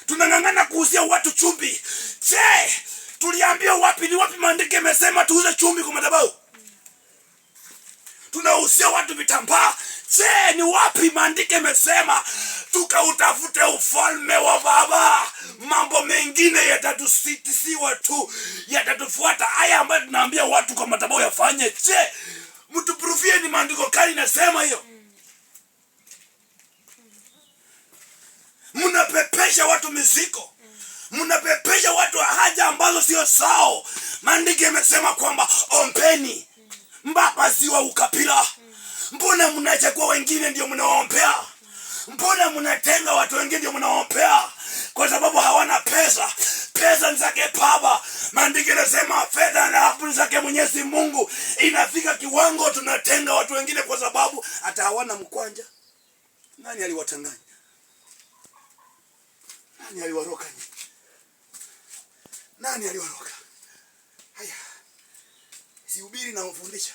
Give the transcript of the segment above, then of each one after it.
Tunang'ang'ana kuuzia watu chumvi. Je, tuliambia wapi? Ni wapi maandiko yamesema tuuze chumvi kwa madhabahu? Tunauzia watu vitambaa. Je, ni wapi maandiko yamesema tukautafute ufalme wa Baba? Mambo mengine yatatusitisiwa tu, yatatufuata. Haya ambayo tunaambia watu kwa madhabahu yafanye, je, mtuprufie ni maandiko kali inasema hiyo? Mnapepesha watu mizigo, mnapepesha watu haja ambazo sio sao. Maandiko yamesema kwamba ombeni, mbapa ziwa ukapila. Mbona mnachagua wengine ndio mnaombea? Mbona mnatenga watu wengine ndio mnaombea? Kwa sababu hawana pesa. Pesa ni zake Baba. Maandiko yanasema fedha na dhahabu ni zake Mwenyezi Mungu. Inafika kiwango tunatenga watu wengine kwa sababu hata hawana mkwanja. Nani aliwatanganya? Nani aliwaroka nyinyi? Nani aliwaroka? Haya, sihubiri na mfundisha.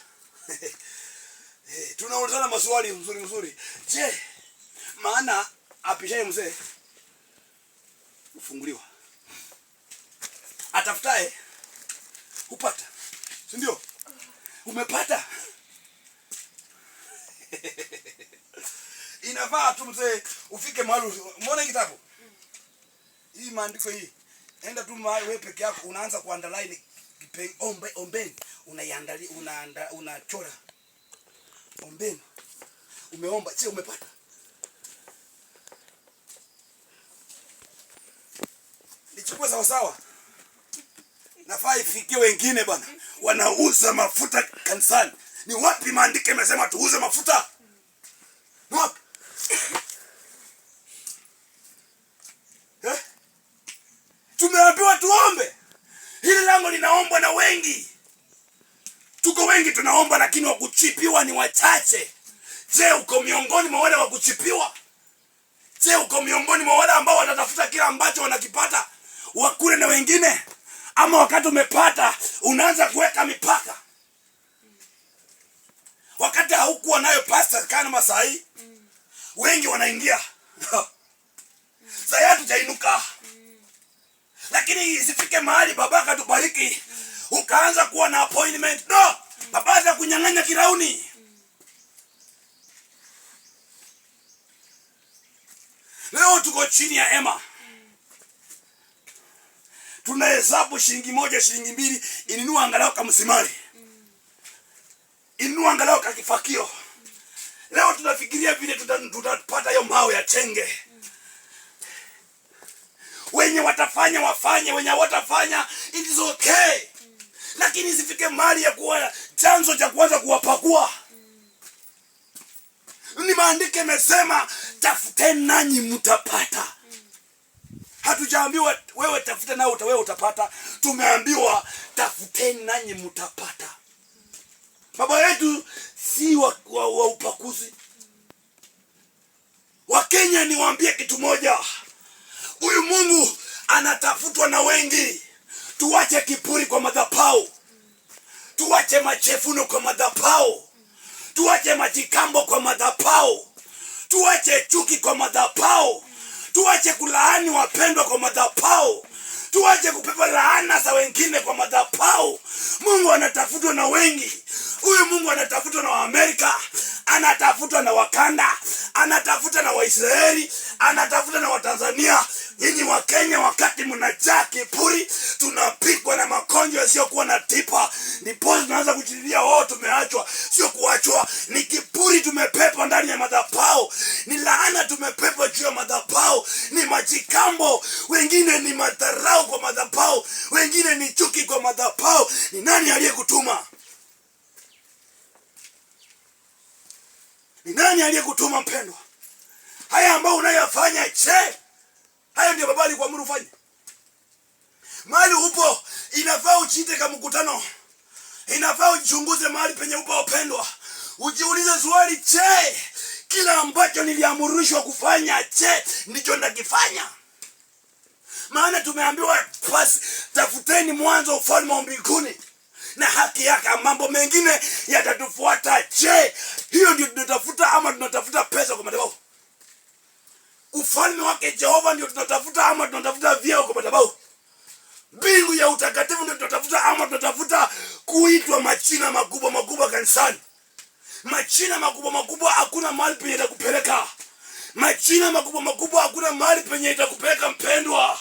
Tunaulizana maswali mzuri mzuri. Je, maana apishaye mzee hufunguliwa, atafutaye hupata, si ndio? Umepata? Inafaa tu mzee ufike mahali. Umeona hii kitabu hii, maandiko hii, enda tu mahali wewe peke yako, unaanza kuunderline ombe, ombeni, unaiandalia, unachora ombeni. Umeomba, je, umepata? Nichukue sawa sawa, nafaa ifikie wengine bwana. Wanauza mafuta kanisani. Ni wapi maandiko yamesema tuuze mafuta? Ni wapi? Eh? Tumeambiwa tuombe. Hili lango linaombwa na wengi. Tuko wengi tunaomba, lakini wa kuchipiwa ni wachache. Je, uko miongoni mwa wale wa kuchipiwa? Je, uko miongoni mwa wale ambao wanatafuta kila ambacho wanakipata wakule na wengine? Ama wakati umepata unaanza kuweka mipaka? Wakati haukuwa nayo pasta kama saa hii wengi wanaingia. Saa hii hatujainuka, lakini isifike mahali baba akatubariki ukaanza kuwa na appointment. No, baba atakunyang'anya kirauni. Leo tuko chini ya hema, tunahesabu shilingi moja, shilingi mbili, inunua angalau kamsimari, inunua angalau kakifakio. Leo tunafikiria vile tutapata hiyo mawe ya chenge. Wenye watafanya wafanye, wenye hawatafanya it is okay, lakini isifike mahali ya kuwa chanzo cha kuanza kuwapakua. Ni maandiko yamesema tafuteni nanyi mtapata. Hatujaambiwa wewe tafuta na wewe utapata. Tumeambiwa tafuteni nanyi mtapata. Baba yetu si wa upakuzi. Wakenya, niwaambie kitu moja, huyu Mungu anatafutwa na wengi. Tuache kiburi kwa madhabahu, tuache machefuno kwa madhabahu, tuache majikambo kwa madhabahu, tuache chuki kwa madhabahu, tuache kulaani wapendwa kwa madhabahu, tuache kupepa laana za wengine kwa madhabahu. Mungu anatafutwa na wengi. Huyu Mungu anatafutwa na Waamerika, anatafutwa na Wakanda, anatafutwa na Waisraeli, anatafutwa na Watanzania. Nyinyi wa Kenya, wakati mnajaa kiburi, tunapigwa na magonjwa yasiyokuwa na tiba, ndipo tunaanza kujililia, oh, tumeachwa. Sio kuachwa, ni kiburi tumepepa ndani ya madhabahu, ni laana tumepepa juu ya madhabahu, ni majikambo, wengine ni madharau kwa madhabahu, wengine ni chuki kwa madhabahu. Ni nani aliyekutuma? Ni nani aliyekutuma mpendwa? Haya ambayo unayofanya, je, hayo ndio baba alikuamuru ufanye? Mahali upo inafaa ujiite kama mkutano, inafaa ujichunguze mahali penye upo upendwa, ujiulize swali, je, kila ambacho niliamrishwa kufanya, je, ndicho nakifanya? Maana tumeambiwa basi, tafuteni mwanzo ufalme wa mbinguni na haki yake, mambo mengine yatatufuata. Je, hiyo ndio tunatafuta ama tunatafuta pesa kwa madhabahu? Ufalme wake Jehova ndio tunatafuta ama tunatafuta vyeo kwa madhabahu? Mbingu ya utakatifu ndio tunatafuta ama tunatafuta kuitwa machina makubwa makubwa kanisani? Machina makubwa makubwa hakuna mahali penye itakupeleka. Machina makubwa makubwa hakuna mahali penye itakupeleka mpendwa.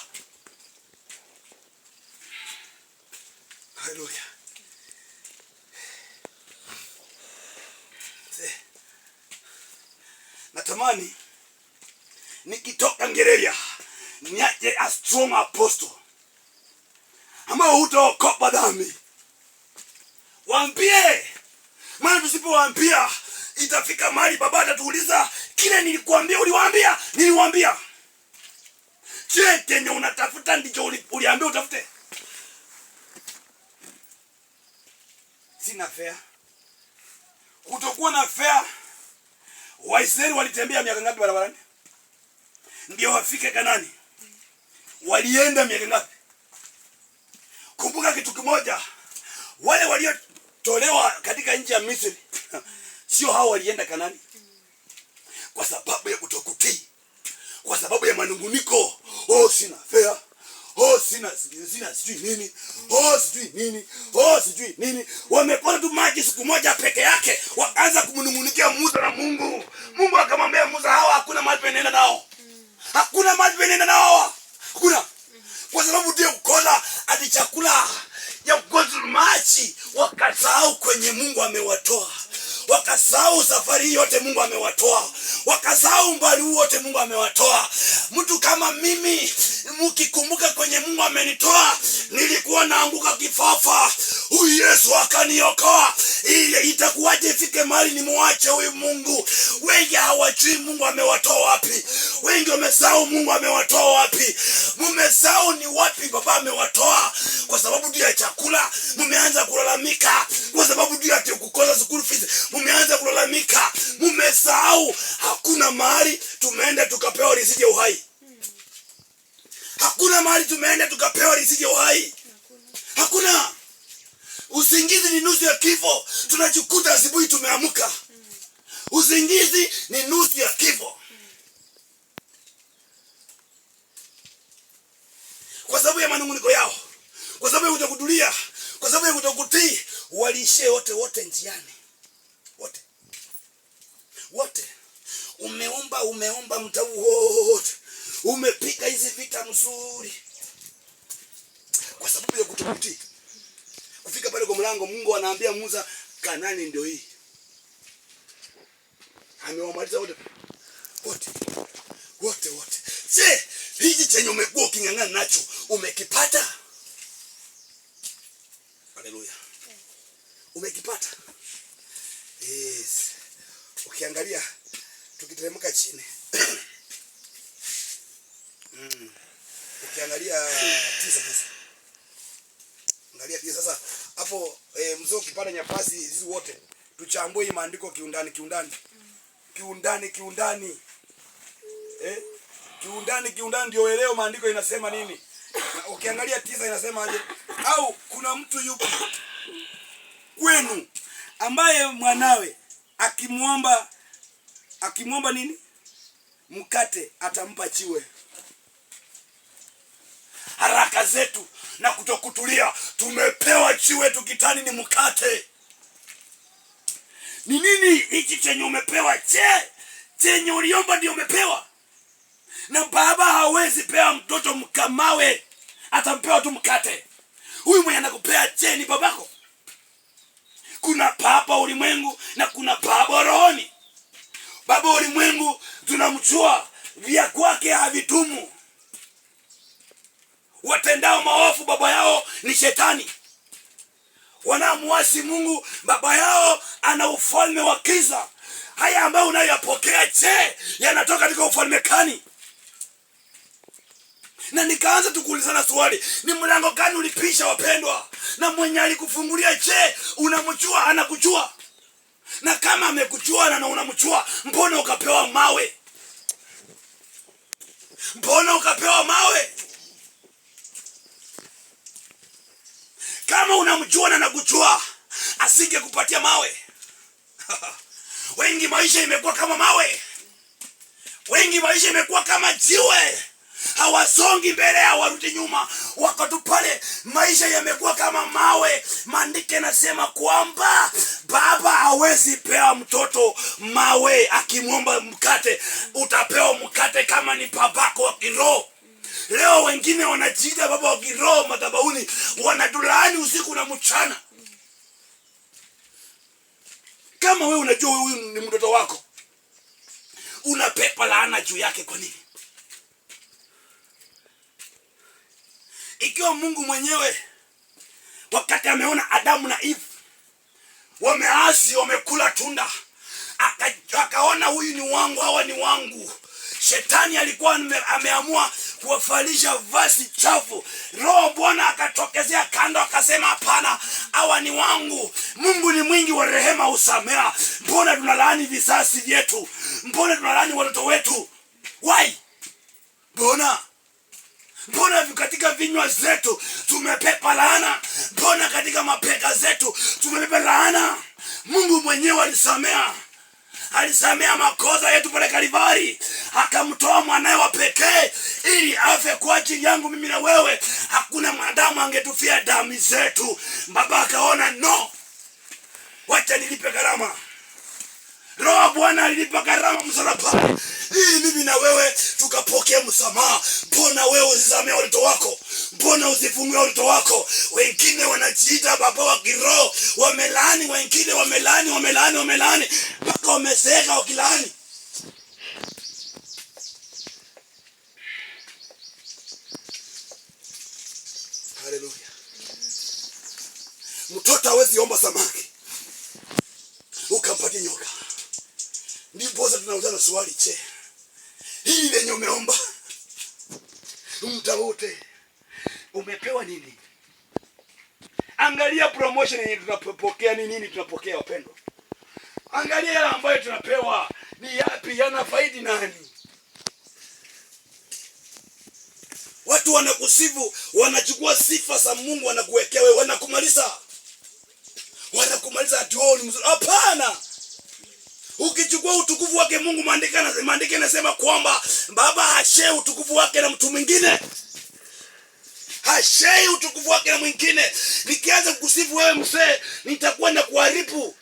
Haleluya. Natamani nikitoka Ngereria niache a strong apostle ambao hutaokopa dhambi. Waambie, maana tusipowaambia itafika mahali baba atatuuliza, kile nilikuambia uliwaambia? Niliwaambia. Je, chenye unatafuta ndicho uliambia utafute? Sina fair. Kutokuwa na fair. Waisraeli walitembea miaka ngapi barabarani ndio wafike Kanani? Walienda miaka ngapi? Kumbuka kitu kimoja, wale waliotolewa katika nchi ya Misri sio hao walienda Kanani, kwa sababu ya kutokutii, kwa sababu ya manunguniko. Oh, sina fea. Oh, sina sijui nini. Oh, sijui nini. Oh, sijui nini. Wamekosa tu maji siku moja peke yake, wakaanza kumnungunikia Musa na Mungu. Mungu akamwambia Musa, hawa hakuna mahali penenda nao. Hakuna mahali penenda nao hawa. Hakuna. Kwa sababu ndio kukosa hadi chakula ya kukosa maji, wakasahau kwenye Mungu amewatoa. Wakasahau safari yote Mungu amewatoa. Wakasahau umbali wote Mungu amewatoa. Mtu kama mimi, mkikumbuka kwenye Mungu amenitoa, nilikuwa naanguka kifafa, huyu Yesu akaniokoa. Ile itakuwaje ifike mahali nimuache huyu Mungu? Wengi hawajui Mungu amewatoa wapi. Wengi wamesahau Mungu amewatoa wapi. Mumesahau ni wapi baba amewatoa. Kwa sababu tu ya chakula mumeanza kulalamika. Kwa sababu tu ya kukosa school fees mumeanza kulalamika. Mumesahau hakuna mahali tumeenda tukapewa risiti ya uhai. Hakuna mahali tumeenda tukapewa risiti ya uhai. Hakuna. Usingizi ni nusu ya kifo. Tunajikuta asubuhi tumeamka. Usingizi ni nusu ya kifo. Kwa sababu ya manunguniko yao, kwa sababu ya kutokutulia, kwa sababu ya kutokutii, waliishia wote wote njiani. Wote. Wote. Umeomba, umeomba mtau wote. Umepiga hizi vita mzuri. Kwa sababu ya kutokutii. Kufika pale kwa mlango, Mungu anaambia Musa, Kanani ndio hii. Amewamaliza wote. Wote. Wote wote. Je, hiki chenye umekuwa uking'ang'ana nacho umekipata? Haleluya. Umekipata? Yes. Ukiangalia tukiteremka chini. Ukiangalia 9 sasa. Angalia 9 sasa hapo, mzee ukipata nafasi sisi wote tuchambue hii maandiko kiundani kiundani. Kiundani kiundani. Kiundani kiundani ndio elewe maandiko inasema nini. Na ukiangalia 9 inasema aje? Au kuna mtu yupo kwenu ambaye mwanawe akimuomba nini? Mkate atampa chiwe. Haraka zetu na kutokutulia, tumepewa chiwe tukitani ni mkate. Ni nini hichi chenye umepewa? Je, chenye uliomba ndio umepewa? Na baba hawezi pewa mtoto mkamawe, atampewa tu mkate. Huyu mwenye anakupea je ni babako? Kuna baba ulimwengu na kuna baba rohoni. Baba ulimwengu tunamjua, vya kwake havitumu. Watendao maovu baba yao ni shetani. Wanaomuasi Mungu baba yao ana ufalme wa giza. Haya ambayo unayoyapokea je, yanatoka katika ufalme gani? Na nikaanza tu kuulizana swali, ni mlango gani ulipisha wapendwa? Na mwenye alikufungulia je, unamjua? Anakujua? Na kama amekujua na unamjua, mbona ukapewa mawe? Mbona ukapewa mawe? Kama unamjua na anakujua, asingekupatia mawe. Wengi maisha imekuwa kama mawe. Wengi maisha imekuwa kama jiwe, hawasongi mbele, hawarudi nyuma, wako tu pale. Maisha yamekuwa kama mawe. Maandiko yanasema kwamba baba hawezi pewa mtoto mawe, akimwomba mkate utapewa mkate kama ni babako wa kiroho. Leo wengine wanajiita baba wa kiroho madhabahuni, wanatulaani usiku na mchana. Kama wewe unajua huyu ni mtoto wako, unapepa laana juu yake kwa nini? Ikiwa Mungu mwenyewe wakati ameona Adamu na Eve wameasi, wamekula tunda, akaona huyu ni wangu, hawa ni wangu. Shetani alikuwa ameamua kuwafalisha vazi chafu. Roho Bwana akatokezea kando akasema, hapana, hawa ni wangu. Mungu ni mwingi wa rehema, husamea. Mbona tunalaani vizazi vyetu? Mbona tunalaani watoto wetu? Why? Mbona? Mbona katika vinywa zetu tumepepa laana? Mbona katika mapeka zetu tumepepa laana? Mungu mwenyewe alisamea, alisamea makosa yetu pale Kalvari, akamtoa mwanawe wa pekee ili afe kwa ajili yangu mimi na wewe. Hakuna mwanadamu angetufia damu zetu. Baba akaona no, wacha nilipe gharama. Roho Bwana alilipa gharama msalabani ili mimi na wewe tukapokea msamaha. Mbona wewe usisamee watoto wako? Mbona usifungue watoto wako? Wengine wanajiita baba wa kiroho, wamelaani, wengine wamelaani, wamelaani, wamelaani mpaka wamezeeka wakilaani. Haleluya! Mtoto hawezi omba samaki ukampatie nyoka. Ndipo sasa tunaulizana swali, che, hili lenye umeomba muda wote umepewa nini? Angalia promotion yenye tunapokea ni nini tunapokea, wapendwa. Angalia yale ambayo tunapewa ni yapi, yanafaidi nani? Watu wanakusifu, wanachukua sifa za Mungu wanakuwekea wewe, wanakumaliza, wanakumaliza ati wewe ni mzuri. Hapana. Ukichukua utukufu wake Mungu, maandiko yanasema kwamba baba hashei utukufu wake na mtu mwingine. Hashei utukufu wake na mwingine. Nikianza kukusifu wewe mzee, nitakuwa na kuharibu.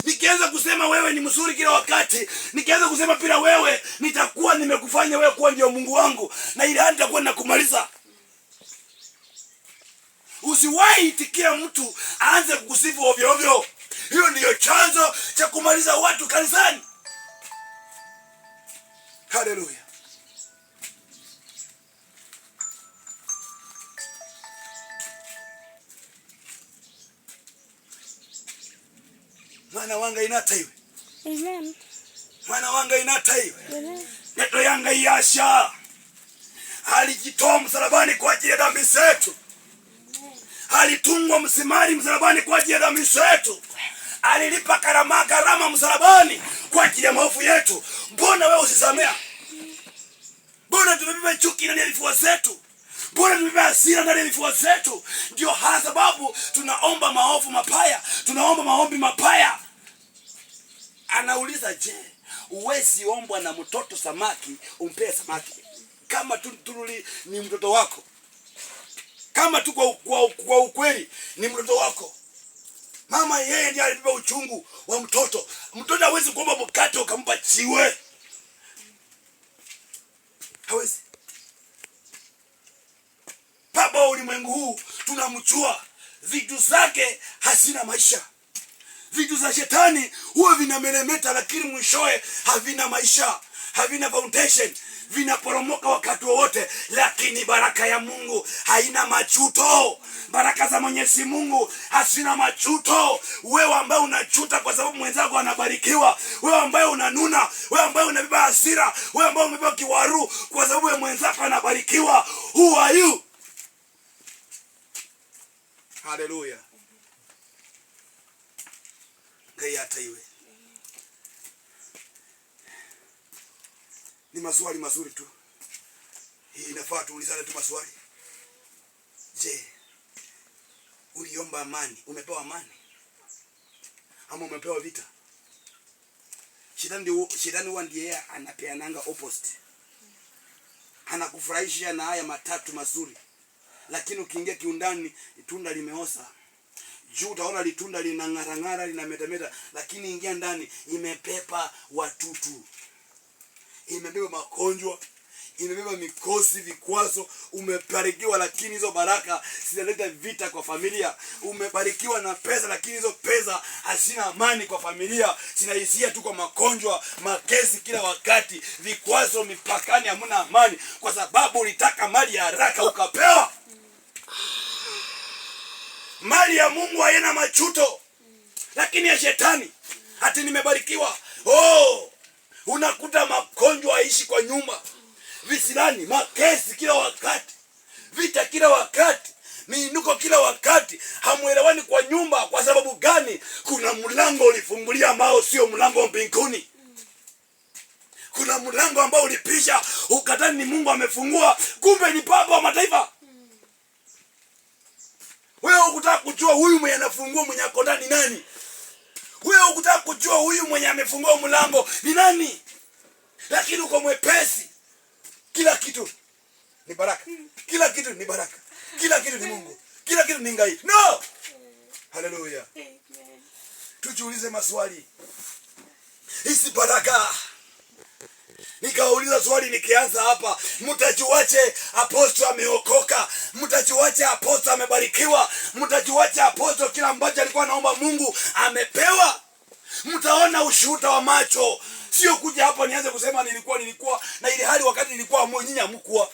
Nikianza kusema wewe ni mzuri kila wakati, nikianza kusema bila wewe, nitakuwa nimekufanya wewe kuwa ndio Mungu wangu, na ile hali nitakuwa nakumaliza. Usiwahi itikia mtu aanze kukusifu ovyo ovyo. Hiyo ndiyo chanzo cha kumaliza watu kanisani. Haleluya. Mwana wanga inata iwe. Amen. Mwana wanga inata iwe. Amen. Neto yanga iyasha. Alijitoa msalabani kwa ajili ya dhambi zetu. Alitungwa msimari msalabani kwa ajili ya dhambi zetu. Alilipa gharama msalabani kwa ajili ya maovu yetu. Mbona wewe usisamea? Mbona tumebeba chuki ndani ya vifua zetu? Mbona tumebeba hasira ndani ya vifua zetu? Ndio hasa sababu tunaomba maovu mabaya, tunaomba maombi mabaya. Anauliza, je, uwezi ombwa na mtoto samaki umpee samaki? Kama tu turuli ni mtoto wako, kama tu kwa ukweli ni mtoto wako. Mama yeye ndiye alibeba uchungu wa mtoto. Mtoto hawezi kuomba mkate ukampa jiwe, hawezi. Baba wa ulimwengu huu tunamjua, vitu zake hazina maisha. Vitu za shetani huwa vinameremeta, lakini mwishowe havina maisha, havina foundation, vinaporomoka wakati wowote. Lakini baraka ya Mungu haina majuto. Baraka za Mwenyezi Mungu hazina majuto. Wewe ambaye unajuta kwa sababu mwenzako anabarikiwa, wewe ambaye unanuna, wewe ambaye unabeba hasira, wewe ambaye umebeba kiwaru kwa sababu ya mwenzako anabarikiwa, who are you? Haleluya. Ngai hata iwe. Ni maswali mazuri tu. Hii inafaa tuulizane tu maswali. Je, uliomba amani, umepewa amani ama umepewa vita? Shetani huwa ndiye yeye anapeananga opposite. Anakufurahisha na haya matatu mazuri, lakini ukiingia kiundani tunda limeosa. Juu utaona litunda linang'arang'ara, linametameta, lakini ingia ndani imebeba watutu, imebeba magonjwa, imebeba mikosi, vikwazo. Umebarikiwa, lakini hizo baraka zinaleta vita kwa familia. Umebarikiwa na pesa, lakini hizo pesa hazina amani kwa familia, zinaishia tu kwa magonjwa, makesi kila wakati, vikwazo mipakani, hamuna amani, kwa sababu ulitaka mali ya haraka ukapewa. Mali ya Mungu haina majuto, lakini ya shetani ati nimebarikiwa. Oh, unakuta magonjwa aishi kwa nyumba, visirani, makesi kila wakati, vita kila wakati, miinuko kila wakati, hamuelewani kwa nyumba. Kwa sababu gani? Kuna mlango ulifungulia ambao sio mlango wa mbinguni. Kuna mlango ambao ulipisha ukadhani ni Mungu amefungua, kumbe ni baba wa mataifa. Wewe hukutaka kujua huyu mwenye anafungua mwenye ako ndani nani? Wewe hukutaka kujua huyu mwenye amefungua mlango ni nani? Lakini uko mwepesi. Kila kitu ni baraka. Kila kitu ni baraka. Kila kitu ni Mungu. Kila kitu ni Ngai. No! Haleluya. Amen. Tujiulize maswali. Hizi baraka. Nikauliza swali nikianza hapa, mtajuaje apostle ameokoka? Mtajuaje apostle amebarikiwa? Mtajuaje apostle kila ambacho alikuwa anaomba Mungu amepewa? Mtaona ushuhuda wa macho, sio kuja hapa nianze kusema nilikuwa na ile hali wakati nilikuwa nyinyi hamkuwa.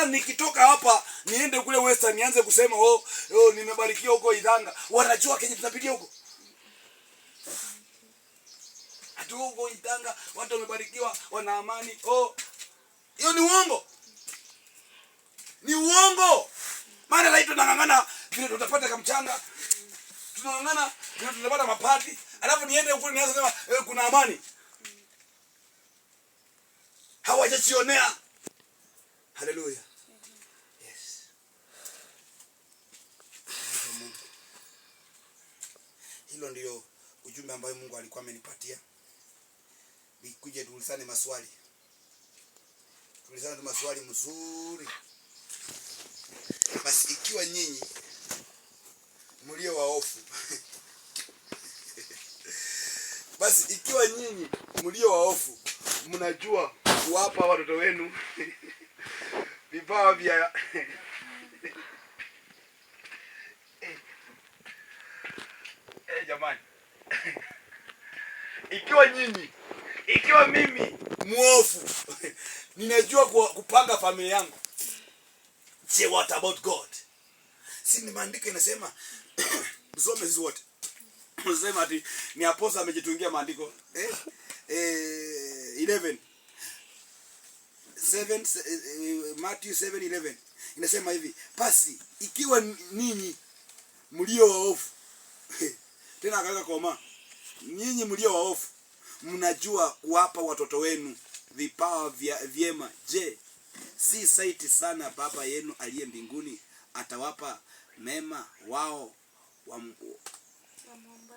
Nikitoka hapa niende kule Western nianze kusema oh, nimebarikiwa huko Idhanga, wanajua kenye tunapitia huko. Hatu huko Idhanga watu wamebarikiwa, wana amani. Oh, hiyo ni uongo, ni uongo. Maana lai tunang'ang'ana vile tutapata kamchanga, tunang'ang'ana vile tutapata mapati, alafu niende huko nianze kusema kuna amani. Hawajajionea. Haleluya. Yes. Mungu. Hilo ndio ujumbe ambayo Mungu alikuwa amenipatia. Nikuje tuulizane maswali. Tuulizane tu maswali mzuri. Basi ikiwa nyinyi mlio waofu basi ikiwa nyinyi mlio waofu mnajua kuwapa watoto wenu vipawa vya jamani, ikiwa nyinyi, ikiwa mimi muofu ninajua kupanga familia yangu, je, what about God? Si ni maandiko inasema msome sisi wote. Msema ati ni apostle amejitungia maandiko. 11 7, Matthew 7:11 inasema hivi, basi ikiwa ninyi mlio waofu tena akaweka koma, nyinyi mlio waofu mnajua kuwapa watoto wenu vipawa vyema, je, si saiti sana Baba yenu aliye mbinguni atawapa mema wao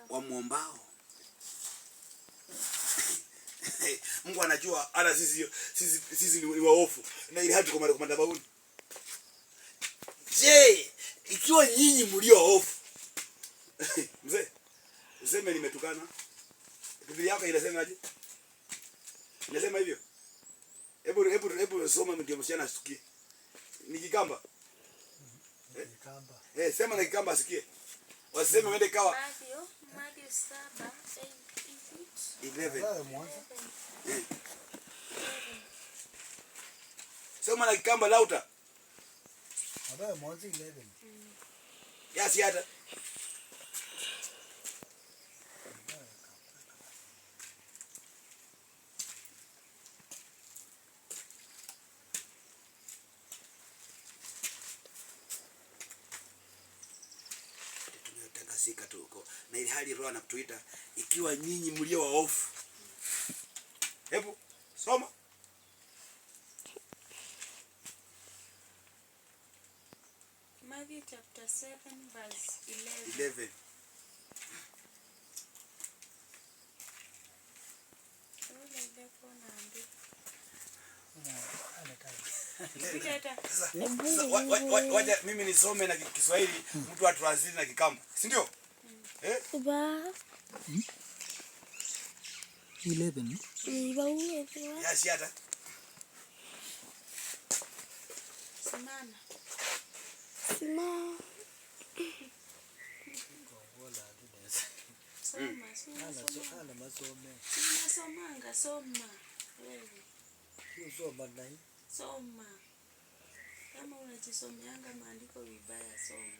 wamuombao? Mungu anajua hata sisi ni waofu na ili hadi kwa madhabahuni. Je, ikiwa nyinyi mlio waofu mzee, useme nimetukana. Biblia yako inasemaje? Inasema hivyo. Hebu soma ndio msichana asikie. Ni Kikamba. Kikamba. Sema na Kikamba asikie. Waseme wende kawa. Matthew 7, 8, is it? 11. Sema na Kikamba lauta. Mathayo 11. Yasi hata. Tumetangasika tu huko. Na ili hali Roho anatuita ikiwa nyinyi mlio waofu. Hebu soma. Matthew chapter 7 verse 11. 11. Hata Sasa wacha mimi nisome na Kiswahili, mtu atranslate na Kikamba, si ndio? Eh? Ba 11. Iba uethwa. Ya siata. Simama. Sima. Soma, soma, soma. Ana masome. Unasomanga, soma. Wewe. Usoma nai. Soma. Kama unajisomeanga maandiko vibaya, soma.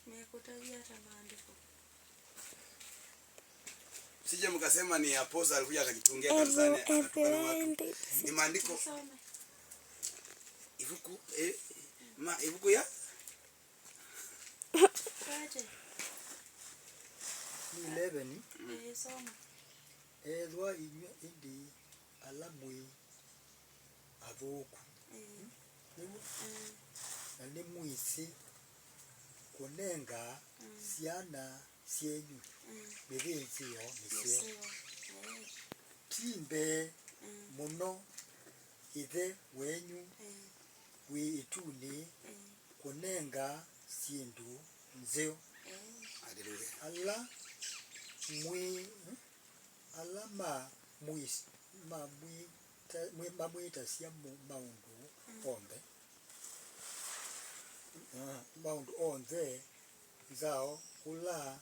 Nimekutawia hata maandiko. Sije mkasema ni apostle alikuja akajitungia kanisani akatukana watu. Ni maandiko Soma. ivuku ma ivuku ya Kaje. Ni 11. Eh, soma. Ethwa inywe indi ala mwi athuku Eh, niguo eh, na nĩ mwĩsĩ kũnenga ciana cienyu mĩthĩnzĩo mĩseo, Mĩseo. Eh, ti mbee mũno ithe wenyu wĩ ĩtunĩ kũnenga syĩndũ nzeo Haleluya. ala mwi ala ma ma mamwitasya maundu onthe. Maundu onthe nzao kula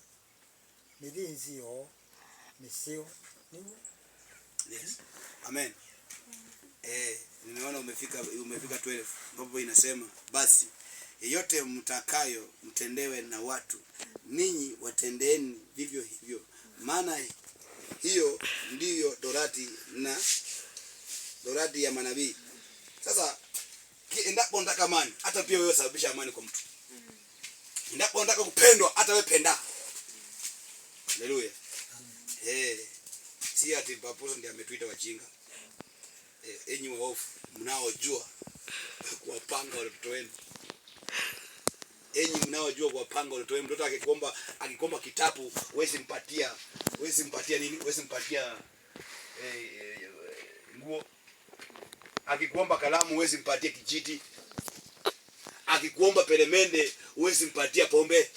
mithinzio miseo niguo. Yes. Amen. Nimeona umefika 12 ambapo inasema, basi yeyote mtakayo mtendewe na watu, ninyi watendeeni vivyo hivyo, maana hiyo ndiyo torati na torati ya manabii. Sasa endapo unataka amani, hata pia wewe sababisha amani kwa mtu. Endapo unataka kupendwa, hata wewe penda. Haleluya. Si ati apostle ndiye ametuita wajinga. Enyi waovu mnaojua kuwapanga watoto wenu. Enyi mnaojua kuwapanga watoto wenu, mtoto akikomba kitabu, huwezi mpatia nini? Huwezi mpatia nguo. Akikuomba kalamu, huwezi mpatia kijiti. Akikuomba peremende, huwezi mpatia pombe.